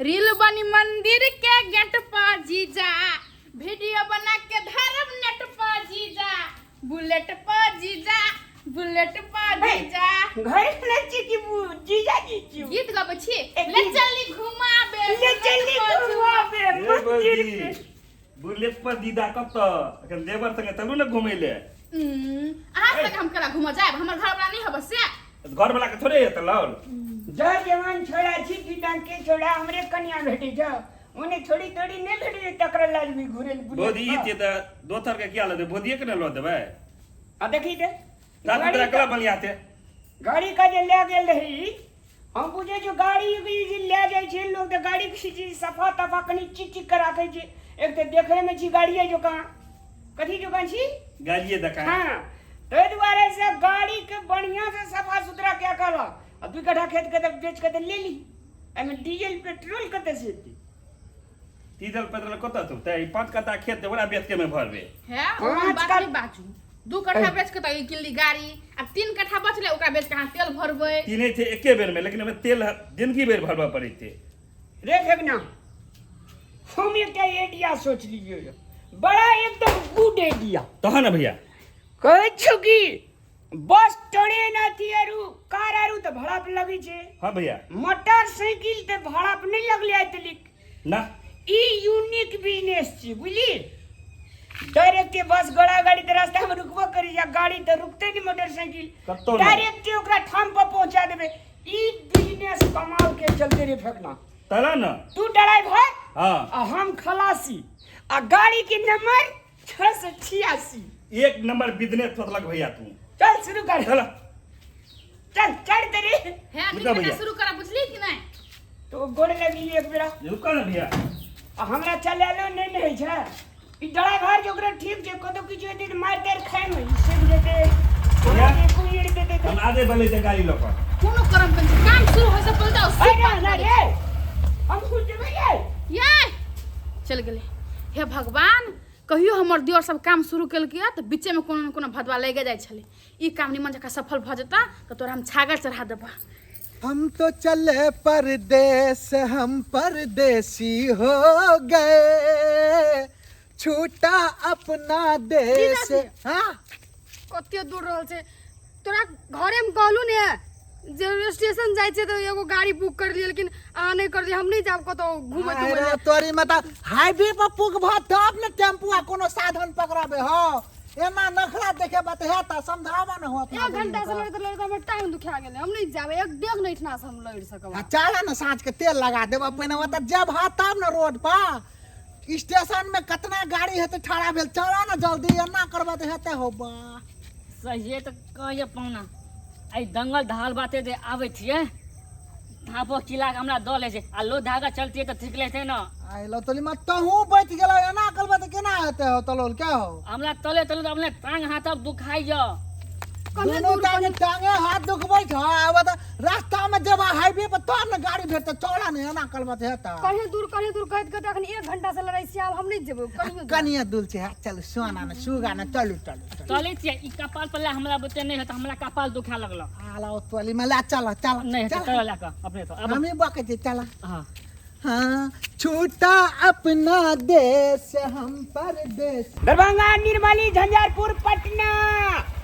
Reel बनी मंदिर के गेट पर जीजा, वीडियो बना के धरब नेट पर जीजा, बुलेट पर जीजा, बुलेट पर जीजा। घर में छी कि जीजा जी छी? गीत गबै छी। एक ले गीत। चली घुमाबे, ले चली बुलेट पर। घुमाबे ए मंदिर भौजी, के। बुलेट पर दीदा कतऽ? एखन देवर संगे चलू ने घुमै ले। अहाँ संगे हम केना घूमऽ जायब? हमर घर वाला नहि हबे से। घर वाला के थोड़े हेतै लौल। जर जवान छोड़ा छी कि डांके छोड़ा, हमरे कन्या भेटी जाओ, ओने थोड़ी थोड़ी नहीं भेटी, तकरा लाज भी घुरे। भौजी, ई छै तऽ दोसर के किया लेबै? भौजिये के ने लऽ देबै। आ देखी ते साथ तोरा कला बलिया छै। गाड़ी का जे ले गेल रही, हम बुझे जो गाड़ी के जे ले जाइ छै लोग, तऽ गाड़ी के जे सफा तफा कनि चिक चिक के राखै छै। एक तऽ देखै में छी गाड़िए जोकाँ, कथी जोकाँ छी? गाड़िए जकाँ। हाँ, ताहि दुआरे से गाड़ी के बढ़िया से सफा सुथरा क्या करल। आ 2 कट्ठा खेत के तऽ बेच के तऽ ले ली, एहिमे डीजल पेट्रोल कतऽ से एतै? डीजल पेट्रोल कतऽ से औतै? ई 5 कट्ठा खेत छै, ओकरा बेच के मे भरबै। हे, पाँच ओहन बात कट- नहि बाजू। 2 कट्ठा बेच के तऽ ई किनली गाड़ी, आब 3 कट्ठा बचलै, ओकरा बेच के अहाँ तेल भरबै। तीने छै एके बेर मे, लेकिन ओहिमे तेल जिंदगी भरि भरबऽ पड़ै छै। रे फेकना, हम एकटा आइडिया सोच लियौ, बड़ा एकदम गुड आइडिया। तहन ने भैया। कहै छौ कि बस, ट्रेन, अथी आरू कार आरू तऽ भाड़ा पर लगै छै। हाँ भैया। मोटरसाइकिल तऽ भाड़ा पर नहि लगलै आइ तलिक। ना। ई यूनिक बिजनेस छै, बुझली? डायरेक्ट बस घोड़ा गाड़ी तऽ रास्ता में रुकबो करी जा, गाड़ी तऽ रुकते नहीं मोटरसाइकिल। कतौ नहि। डायरेक्ट ओकरा ठाम पर पहुंचा देबे। ई बिजनेस कमाल के चलते रे फेकना। तला न। तू ड्राइवर हाँ आ हम खलासी, आ गाड़ी के नंबर 686। एक नंबर बिजनेस सोचलक भैया तू। चल, शुरू कर। चल। चल, चढ़ तेरे। हे, रुका नीक भैया। शुरू करब, बुझली कि नहि? तो गोड़ लगी एक बेरा। रुका ना भैया। आ हमरा चलेलो नहि ने होइ छै। ई ड्राइवर जे ओकरा ठीक छै, कतौ किछु हेतै तऽ मारि तारि खाइमे ई सीख जेतै, हमरा के कुइड़ देतै तऽ। हम आगे बढ़ले छै गाड़ी लऽ कऽ। कोनो करम करै छै, काम शुरू होइ से पहिले तऽ अरे ना ना रे, हम खुद जेबै रे। ये चल गेलै। हे भगवान, कहियो हमर दियर सब काम शुरू केलकै तऽ बीचेमे कोनो ने कोनो भदवा लागि जाइ छलै। ई काम निमन जकाँ सफल भऽ जेतऽ तऽ तोरा हम छागर चढ़ा देबऽ। हम तो चले परदेस, हम परदेसी हो गए, छूटा अपना देश। हाँ। कते दूर रहल छै। तोरा घरेमे कहलू ने जे स्टेशन जाइ छै तऽ एगो गाड़ी बुक कर लियै, लेकिन अहाँ नहि करलियै। हम नहि जायब कतहु घूमे तुमे। अरे तोरी माता, हाईवे पर पुगबह तब ने टेम्पू आ कोनो साधन पकड़बे हो। एना नखरा देखेबा तऽ हेता? समझाबा ने हो अपना। एक घंटा से लड़ते लड़ते हमर टाइम दुखा गेलै। हम नहि जायब, एक डेग नहि एहिठिना से हम लड़ि सकब। आ चल ने, साँझ के तेल लगा देब पहिने। ओतऽ जब हा तब ने रोड पर स्टेशन में कतना गाड़ी हेतै ठाड़ा भेल। चल ने जल्दी, एना करबा तऽ हेतै हो बा? सहिए तऽ कहैए पहुना, एहि दंगल धाल बाटे जे आबै छियै, धापो किला के हमरा दऽ लै छै आ लो धागा चलतियै तऽ ठीक लेतै ने। आइलो तोली मा, तहूँ बच गेलो। एना करबा तऽ केना हेतै हो तलोल क्या हो? हमरा तले तले तऽ अपने टांग हाथ अब दुखाइए। कने दोनों दूर टांगे टांगे हाथ दुखबै छ। आब तऽ रास्ता में जब हाईवे पर तब ने गाड़ी भेटतै। चौड़ा ने, एना करबा तऽ हेतै? कहीं दूर कहीं दूर कहैत कहैत अखन एक घंटा से लड़ै छियै। आब हम नहि जेबै कहियो दूर। कनिए दूर छै, चल सोना ने सुगा ने, चलू चलू चलू। चलै छियै, ई कपाल पर लए हमरा बुते नहि हेतै, हमरा कपाल दुखाए लगल। आला ओ तोली में ला, चल चल। नहि हेतै। चल। चल लए कऽ अपने तो अब। हमी बकै छी, चल। हाँ। हाँ, छूटा अपना देश, हम परदेश। दरभंगा, निर्मली, झंझारपुर, पटना,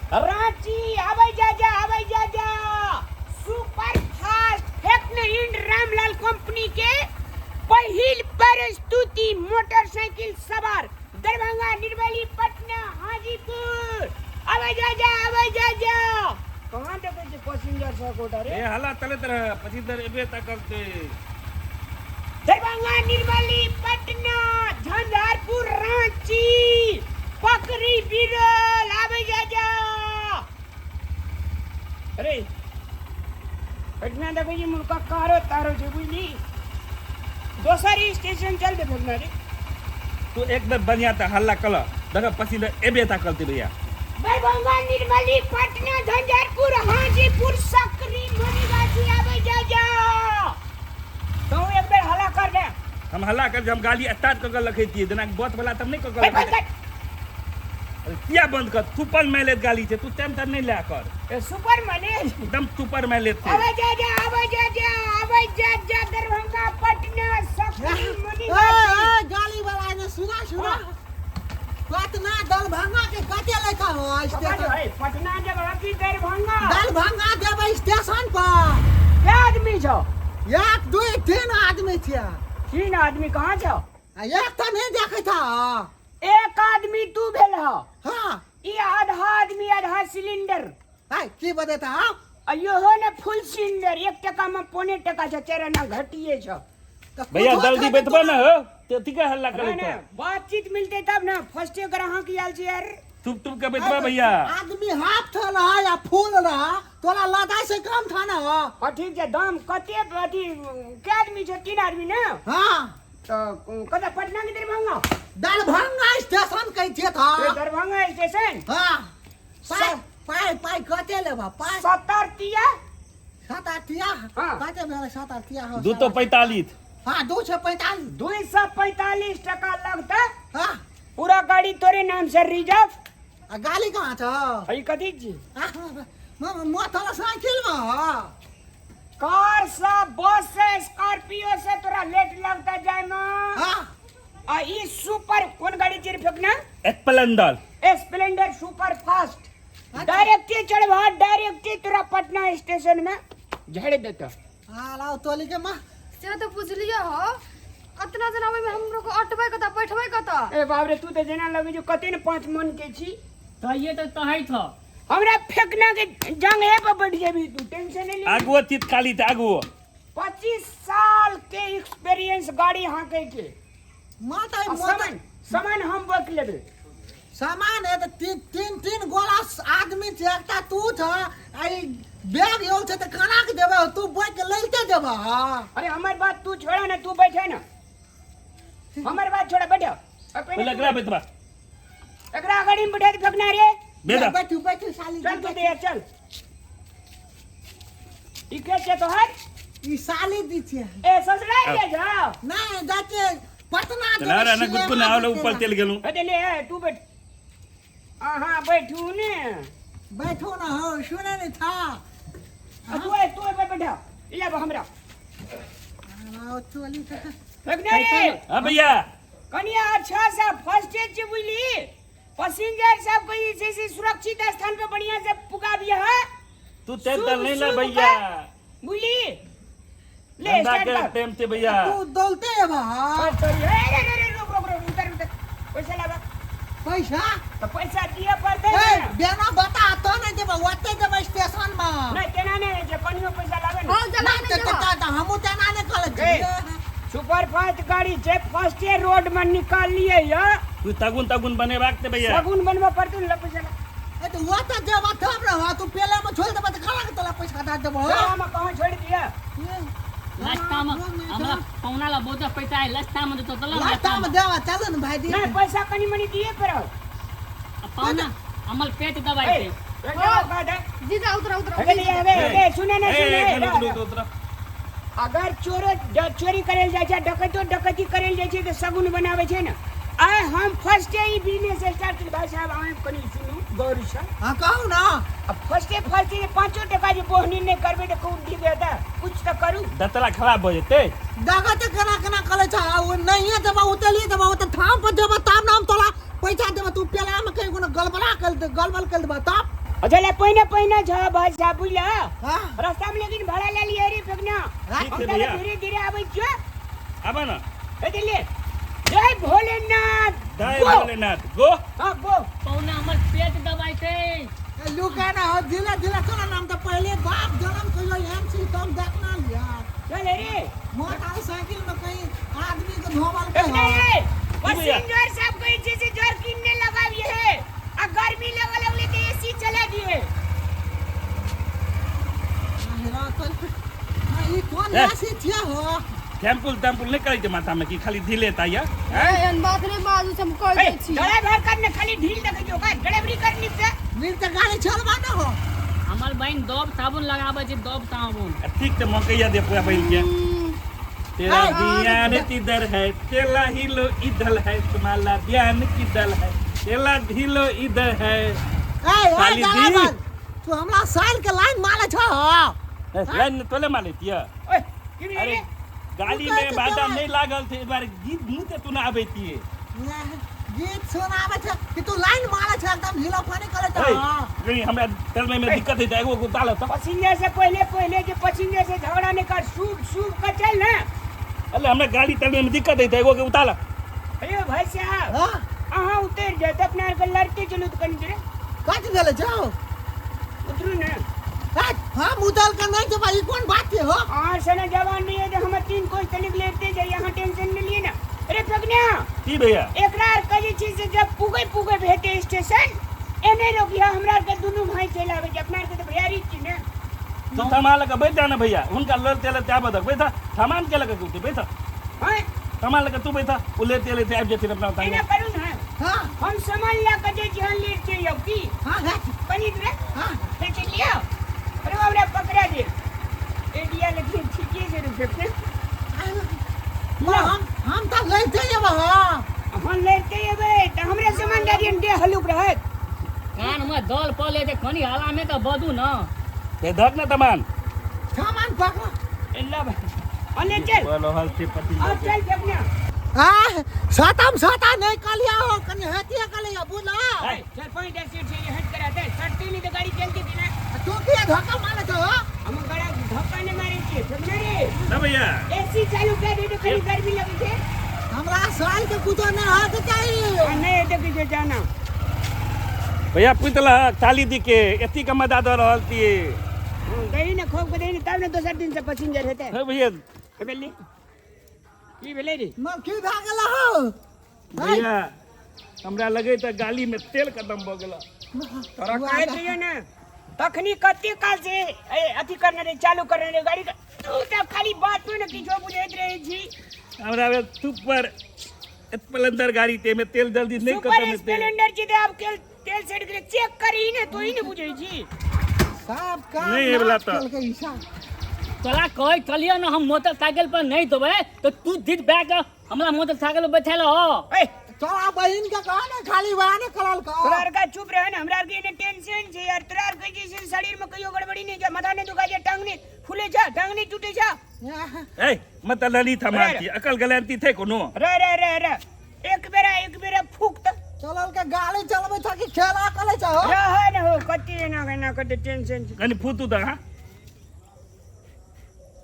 रांची, आबै जा जा, आबै जा जा। सुपर फास्ट फेकन इंड रामलाल कंपनी के पहिल प्रस्तुति, मोटरसाइकिल सवार, दरभंगा, निर्मली, पटना, हाजीपुर, आबै जा जा, आबै जा जा। कहाँ देखै छै पैसेंजर सब गोटा रे? ए, हल्ला चलैत रह, पछिन्दर एबे ता करते। दरभंगा, निर्मली, पटना, झंझारपुर, रांची, पकड़ी बिरल, आबै जा जा। अरे पटना देखै छी, मुर्का कारो तारो छै, बुझली? दोसर स्टेशन चल दे पटना रे। तू एक बेर बढ़िया त हल्ला कल, देख पछिन्दर एबे ता करते भैया। दरभंगा, निर्मली, पटना, झंझारपुर, हाजीपुर, सकरी, मनीगाछी, आबै जा जा। तू एक बेर हल्ला कर दे। हम हल्ला कर, हम गाली स्टार्ट कऽ के लखै छियै, जेना बस वाला तब नहि कऽ के ए, बंद लखै। कर। अरे किया बंद कर? सुपर माइलेज गाली छै, तू टाइम तर नहि लए कर। ए, सुपर माइलेज। एकदम सुपर माइलेज छै। आबै जा जा, आबै जा जा, आबै जा जा, दरभंगा, पटना, दरभंगा के कते लेखा हो स्टेशन? है, पटना जब की दरभंगा? दरभंगा जेबै स्टेशन पर। के आदमी छौ? 1 2 3 आदमी छियै। 3 आदमी कहाँ छौ? आ एक तऽ नहि देखै था। एक आदमी तू भेल ह। हाँ। ई आधा आदमी आधा सिलेंडर। हाय की बजे था? आ इहो ने फुल सिलेंडर 1 टका में 0.75 टका छ, 4 आना घटिए छ। भैया जल्दी बैठबा ना हो ते अथी का हल्ला करे नहीं, नहीं, बातचीत मिलते तब ना। फर्स्टे ग्राहक आयल छी यार। तुप तुप के बैठबा भैया। आदमी हाफ था रहा या फूल रहा तोरा लदाई से कम था ना हो। हाँ ठीक है, दाम कते अथी के आदमी छ? 3 आदमी ना? हाँ। तो कतऽ पटना के दरभंगा? दरभंगा स्टेशन कहै छियै था। दरभंगा स्टेशन? हाँ। पाइ पाइ पाइ कते लेबा? पाइ 70 टिया। 7 टिया? हाँ। कते भेलै 7 टिया? हो 2 तो 45। हाँ 245। 245 टका लगता। हाँ। पूरा गाड़ी तोरे नाम से रिजर्व। आ गाड़ी कहाँ छ? ई कथी छी? मोटर साइकिल में हो। कार से बस से स्कॉर्पियो से तोरा लेट लगता जाय में। हाँ। आ ई सुपर कोन गाड़ी छी रे फेकना? स्प्लेंडर। Splendor super fast. डायरेक्टे चढ़बा, डायरेक्टे तोरा पटना स्टेशन में झाड़ देता। हाँ लाओ तोली के माँ। से तो बुझलिए हो, अतना जना में हमरो को अटबै कतऽ बैठबै कतऽ? ए बाप रे, तू तो जेना लगे जो कते ने 5 मन के छी। तो ये तो तहै थो। हमरा फेकना के जंगे पर बैठ जेबी तू, टेंशन नहीं ले। आगुओ चित खाली त आगुओ। 25 साल के एक्सपीरियंस गाड़ी हाँके के। माँ तो आ सामान सामान हम बक लेबे। सामान है तो तीन तीन तीन गोला आदमी छे, एकटा तू छ आ ई बैग यो छे त कना के देबे? तू बैठ के लैते देबे। अरे हमर बात तू छोड़ा ना, तू बैठे ना, हमर बात छोड़ा बैठो। पहले एकरा बैठबा। एकरा गाड़ी में बैठा दे फेकना रे। बेटा बैठू बैठू साली। चल तू दे चल। ई के छे तोहर? ई साली दी छे। ए ससुराल के जाओ। नहीं जाके पटना चला रहा ना गुटको ना आवले ऊपर चल गेलू। अरे ले तू बैठ। आहा बैठू ने। बैठो ना हो, सुने नहीं था। तू ए तू पे बैठा। इला हमरा। आओ चली के। फेकना रे। हां भैया। कनिया अच्छा सा फर्स्ट एड छे बुझली। पैसेंजर सब कोई जे से सुरक्षित स्थान पे बढ़िया से पुगाबिया है। तू तेल नहीं ला भैया। बुझली? ले स्टार्ट कर। टाइम से भैया। तू दौलते है बा। अरे अरे अरे रुक रुक रुक उतर उतर। पैसा लावा। पैसा? तो पैसा दिए पड़ते। ए बेना बता तो नहीं देबा, ओते देबा स्टेशन में। नहीं तेना नहीं जे कनियो पैसा लावे ना। हां जला नहीं देबा। त हमू तेना नहीं कहले छी। सुपर फास्ट गाड़ी जे फर्स्ट रोड में निकाल लिए या। तू तगुन तगुन बनेबाक ते भैया। तगुन बनबा पड़तौ ने, पैसा ला। ए तो ओते देबा तब रह, तू पेले में छोड़ देबा त कना के तोला पैसा दा देबो? हम कहां छोड़ दिया? रास्ता में हमरा पौना ला बहुत पैसा है, रास्ता में तो चला। रास्ता में देवा चल न भाई दी। नहीं पैसा कनी मनी दिए पर पौना अमल पेट दबाई थे। जीजा उतरा उतरा। अरे अरे सुने ना सुने। उतरा। अगर चोरो चोरी करेल जाय छै, डकैतो डकैती करेल जाय छै त सगुन बनावे छै ने। आइ हम फर्स्ट ई बिजनेस स्टार्ट केल। भाई साहब अहाँ कनी सुनू गौर से। हां कहू ना। अब फर्स्टे फर्स्टे 5 टका जे बोहनी नहीं करबे त कोन ठीक हेतै? कुछ त करू। दतला खराब भ जेतै। डकैत केना केना करै छ? ओ नहिए देबा, उतलिए देबा, ओ त ठाम पर देबा तब ना हम तोला पैसा देबा। तू पेला में कहीं कोनो गड़बड़ा कर दे, गड़बड़ कर देबा तब। अच्छा ले पहिने पहिने छ भाई साहब बुझला। हां रास्ता में लेकिन भाड़ा ले लिए रे फेकना। ठीक है भैया। धीरे धीरे आबै छ। आबा ना। ए ले जय भोलेनाथ। जय भोलेनाथ गो। हां गो। पौना हमर पेट दबाई छै। लुका ना हो, धीरे धीरे चला नाम तो पहले बाप जन्म कहियो एहन चीज हम देखना लिया। चल रे मोटर साइकिल में कहीं आदमी के धोवल के रे। पैसेंजर सब कहीं चीज जर्किन ने लगावी है। आ गर्मी लगल लगले त एसी चला दिए। ई कोन एसी छिया हो? टेम्पुल टेम्पुल नहीं करै छै माथा में की खाली ढीले ता या? एहन बात नहीं बाजू से हम कह दै छी। ड्राइवर कर ने खाली ढील देखै छौ का ड्राइवरी करनी से। मीर त गाड़ी चलबा न हो। हमर बहन दब साबुन लगाबै छै, दब साबुन। ठीक त मकैया दे पूरा बहन के। तेरा बियान किधर है, तेला हिलो इधर है, तुम्हारा बियान किधर है, तेला ढीलो इधर है। ए साली दी तू हमरा साल के लाइन मारे छ। लाइन तोले मारे तिया। ओए की भेलै अरे गाली में बादाम नहीं लागल थे, एक बार गीत मुंह ते तू ना आबै तिए। गीत सुनाबै छै कि तू लाइन मारै छै एकदम हिलो फानी करै छै। ए, कनी हमरा चलने में दिक्कत हेतै, एगो उतार तऽ। पसिंजर से पहले पहले जे पसिंजर से झगड़ा नहीं कर, सूप सूप का चल ना। अरे हमरा गाड़ी चलने में दिक्कत हेतै, एगो के उतार। अयो भाई साहब, हाँ। अहाँ उतर जाओ तो अपना आर के लड़ते चलू तो कनी देर। कथी भेलै जाओ? उतरू ना। हट, हम उतल के नहीं जेबै, ई कोन बात छै हो? अहाँ सने जवान नहीं है तो हम तीन कोस तनिक लेते जाइए, अहाँ टेंशन नहीं लिए ना। अरे प्रज्ञा। की भैया? एकरा आर के जे छै से जब पुगे पुगे भेटे स्टेशन एने रोकिया, हमरा आर के दुनू भाई चलि आबै छै, अपना आर के तऽ भैयारी छी ने। तू थमा लऽ कऽ बैठ जा ने भैया, हुनका लड़ते लड़ते आबऽ दक, बैठ, थमान के लऽ कऽ उठे बैठ। हाँ। थमान लऽ कऽ तू बैठ, ओ लेते लेते आबि जेथिन अपना उतारे। एना करू ने। हाँ। हम सामान लऽ कऽ जाइ छी, हम लेट चलि आउ की? हाँ, हाँ। कनी दूर। हाँ। फेर चलि आउ। अरे हमरा पकड़ा दे। एडिया लेकिन ठीके छै रे फेर। हम तऽ लड़ते जेबै, हाँ। हम लड़ते जेबै तऽ हमरा सामान दए दियऽ, देह हल्लुक रहत। कान में दल पऽ ले कनी हाला में तऽ बदू न। ते धक ना तमान। सामान पकड़। एल्ला भाई। अने चल। बोलो हल से पति। अब चल फेंकना। आ, सातम साता नहीं कलिया हो, कनी हेतिया कलिया बुझला। चल पाँच दस सीट से हट करा दे, सटती नहीं तो गाड़ी चलती थी ना। तू के धक्का मारे छो? हम बड़ा धक्का नहीं मारे छी, फेंकना रे। ना भैया। एसी चालू कर दे तो कनी गर्मी लगे छे। हमरा साल के कुछो नहीं हाथ चाहिए। आ, नहीं हेतै किछो जाना। भैया पुतला ताली दी के एती के मजा दऽ रहल छी। दही ने खूब के दही ने तब ने दोसर दिन से पैसेंजर हेतै। हे भैया। हे भेलै। की भेलै रे? मां की भए गेल हौ? भैया हमरा लगे त गाली में तेल खत्म भ गेल। तोरा कहै छियौ ने तखनी कते काल से ए, अथी करने रहे, चालू करने रहे गाड़ी के, तू तऽ खाली बात ने किछो बुझैत रहै छी। हमरा भेल सुपर स्प्लेंडर गाड़ी ते में तेल जल्दी नहीं सुपर खत्म हेतै। स्प्लेंडर छी तऽ आब तेल सेट के चेक करी ने, तू ही ने बुझै छी। सब काम नहीं एबला नाच तऽ। केलकै हिसाब। तोरा कहै छलियै ने हम मोटरसाइकिल पर नहीं देबै तऽ तू जिद भए कऽ हमरा मोटरसाइकिल पर बैठेल हो। ए, तोरा बहिन के कह ने खाली वएह ने करल कह। तोरा आर के चुप रह ने, हमरा आर के एने टेंशन छै यार। तोरा आर के जे छै शरीर में कहियो गड़बड़ी नहीं छै, माथा नहीं दुखाय छै, टांग नहीं फूले छै, टांग नहीं टूटे छै। ए, मत लली थमाती, अकल गलती थे कोनो। रे रे रे रे, एक बेरा एक बेरा फूक त। चलल के गाड़ी चलबै छ कि खेला करै छ हो? रह न हो, कति एना एना कते टेंशन छै। कनी फूतू त हां।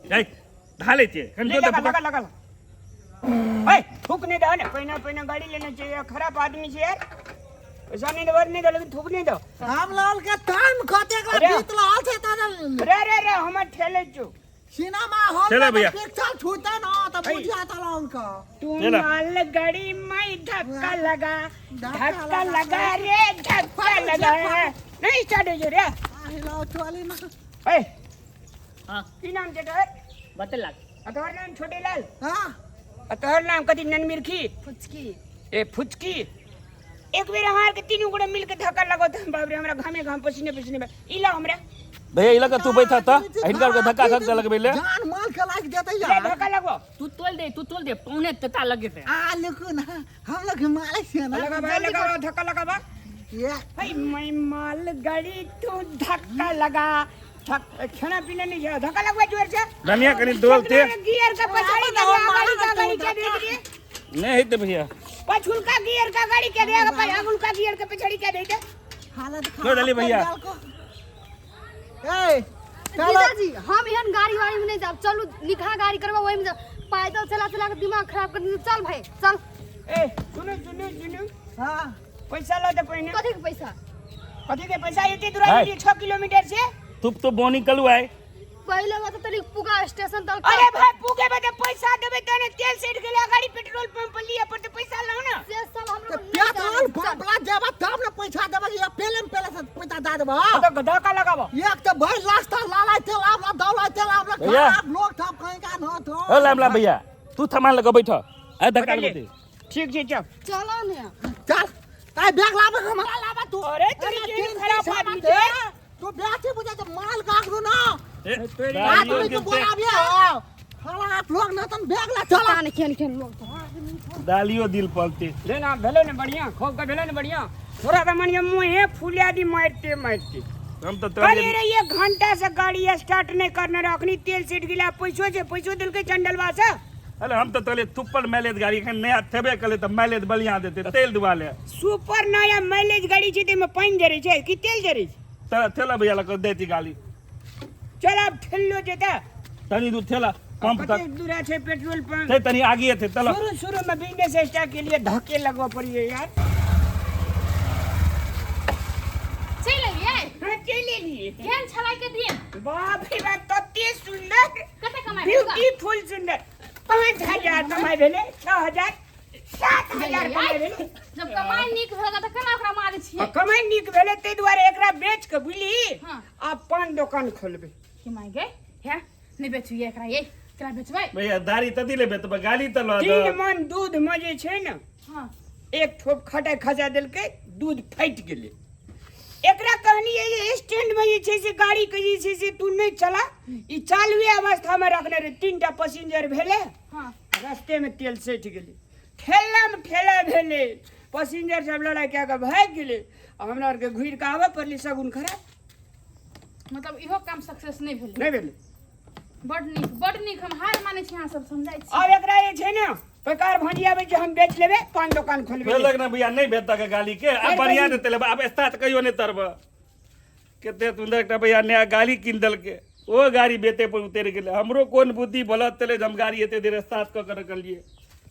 ए, ढाले छे, कनी ले दो त लगा, फूका। लगा, लगा। ए, थूक नहीं दो ना, पहिना पहिना गाड़ी लेना चाहिए, खराब आदमी छे यार। पैसा नहीं दो, नहीं दो, लेकिन थूक नहीं दो। हम लाल के टाइम कते एकरा अरे। बीत रहल छै तोरा। रे रे रे, हमर ठेले छौ। सिनेमा हॉल चलो में भैया। पिक्चर छूटे ना त ऐ। बुझिया तला उनका। तू चलो। माल गाड़ी में धक्का लगा, धक्का धक्का लगा। लगा रे, धक्का पागल लगा। छे, पागल। नहीं स्टार्ट हो रे। आ हिलाओ चली ना। ए, हाँ। की नाम छे तोहर? बतला। आ तोहर नाम छोटेलाल? हाँ। आ तोहर नाम कथी? ननमिरखी? फुचकी। ए फुचकी, एक बेर हमार के तीनों गोड़ा मिल के धक्का लगो त बाप रे, हमरा घामे घाम पसीने पसीने बा। ई ला हमरा। भैया ई लगा तू बैठा त, हिनकर के धक्का खक लगबे ले। जान माल के लाग देते ले यार। धक्का लगो। तू तोल दे, तू तोल दे, पौने तता लगे थे। आ लुकु ना, हम लोग मारे से ना। लगा भाई, लगा धक्का लगा बा। ये। भाई मैं माल गाड़ी तू धक्का लगा, खाना पीना नहीं है, धक्का लगवा जोर से। धनिया कनी डोलते। गियर का पछाड़ी का गाड़ी का गाड़ी के दे दे। नहीं हेते भैया। पछुलका गियर का गाड़ी के दे, पर अगुलका गियर के पछाड़ी के दे दे। हालत लो खराब डाली कर भैया। डाल को। ए, चलो। जीजाजी, हम एहन गाड़ी वाड़ी में नहीं जाब, चलू निकहा गाड़ी करबा ओहि में जाब। पैदल चला चला के दिमाग खराब कर देलकै। चल भाई चल। ए सुनो सुनो सुनो। हाँ। पैसा लो तो पहिने। कथी के पैसा? कथी के पैसा? एते दूर है। आइए 6 किलोमीटर से। तू तो बोनी कलु आए। पहले बात तनी पुगा स्टेशन तक। अरे भाई पुगे बदे पैसा देबे तने तेल सेट गेले गाड़ी पेट्रोल पंप पर लिया पर तो पैसा लाओ ना। से सब हम तो लोग नहीं पेट्रोल जाने। पंप ला जेबा तब ना पैसा देबा, या पेले में पेले से पैसा दे देबा। तो गधा का लगाबो। एक तो भाई रास्ता लाला तेल आवला दौला तेल आवला भैया। खराब लोग सब कहीं का न तो। ओ लामला भैया, तू थमान लगा बैठ। आ धक्का बदल लगा दे। ठीक छै चल। चलो ने। चल। ताई बैग लाबे हमरा लाबे तू। अरे तेरी अरे जेब तीन खराब तीन आदमी सामान छै। दे। तू बैग से बुझा तो माल काकरू ना। ए, तेरी दालियो आदमी के गिरते। बोलाबिए हो। खराब लोग न तन बैग ला चला। पता नहीं केहन केहन लोग तो। दालियो दिल पलते। ले ना भेलो ने बढ़िया, खूब के भेलो ने बढ़िया। थोड़ा तो मन मुँहे फुलिया दी मारते मारते। हम तो कल तोरे रही एक घंटा से गाड़ी स्टार्ट नहीं करने रहा, अखनी तेल सेट गिला, पैसो छे, पैसो दिल के चंडलवा से। अरे हम तऽ तोले थुप्पड़ माइलेज गाड़ी एखन नया थेबे कले तऽ माइलेज बढ़िया देते तेल दुआले। सुपर नया माइलेज गाड़ी छै, ताहिमे पानि जरै छै कि तेल जरै छै? तऽ ठेला भैया लग देती गाली। चल आब ठेलो जेता। तनी दूर ठेला पंप तक। कतेक दूरा छै पेट्रोल पंप? ते तनी आगे थे तला। शुरू शुरू में बिजनेस स्टार्ट के लिए धक्के लगवा पड़िए यार। चलि एलियै? हाँ, चलि एलियै। केहन छलै के दिन? बाप रे बाप, तते सुंदर। कते कमाइ भेल? ब्यूटीफुल सुंदर। 5000 कमाइ भेलै, 6000, 7000 कमाइ भेलै। जब कमाइ नीक भेल तऽ केना ओकरा मारै छियै? आ कमाइ नीक भेलै ताहि दुआरे एकरा बेच कऽ बुझली हाँ। आ पान दोकान खोलबै। की माय गे, हे नहि बेचू ये एकरा, ये केना बेचबै? भैया दाढ़ी तदी लेबे तऽ गाली तऽ लऽ 3 दऽ। मन दूध मे जे छै ने, हाँ। एक ठोप खटाइ खसा देलकै, दूध फाटि गेलै। एकरा कहलियै जे स्टैंड मे जे छै से गाड़ी के जे छै से तू नहि चला, ई चालुए अवस्था मे रखने रहै। 3टा पैसेंजर भेलै, हाँ। रस्ते मे तेल सटि गेलै, ठेला मे ठेला भेलै, पैसेंजर सब लड़ाइ कए कऽ भागि गेलै आ हमरा आरके घुरि कऽ आबऽ पड़लै, शगुन खराब। मतलब इहो काम सक्सेस नहि भेलै? नहि भेलै। बड नीक, बड नीक, हम हार मानै छी अहाँ सब समझाइ छी। आब एकरा जे छै ने पैकार भंजियाबै छै, हम बेच लेबै, पान दोकान खोलबै। भेलक ना भैया, नहि भेटतक गाली के आ बढ़िया देते लेबै आब एस्ता तऽ कहियो नहि तरब। कते सुंदर एकटा भैया नया गाड़ी कीन देलकै, ओ गाड़ी बेते पर उतरि गेलै। हमरो कोन बुद्धि बोलत तले जे हम गाड़ी एते देर स्टार्ट कऽ के रखलियै।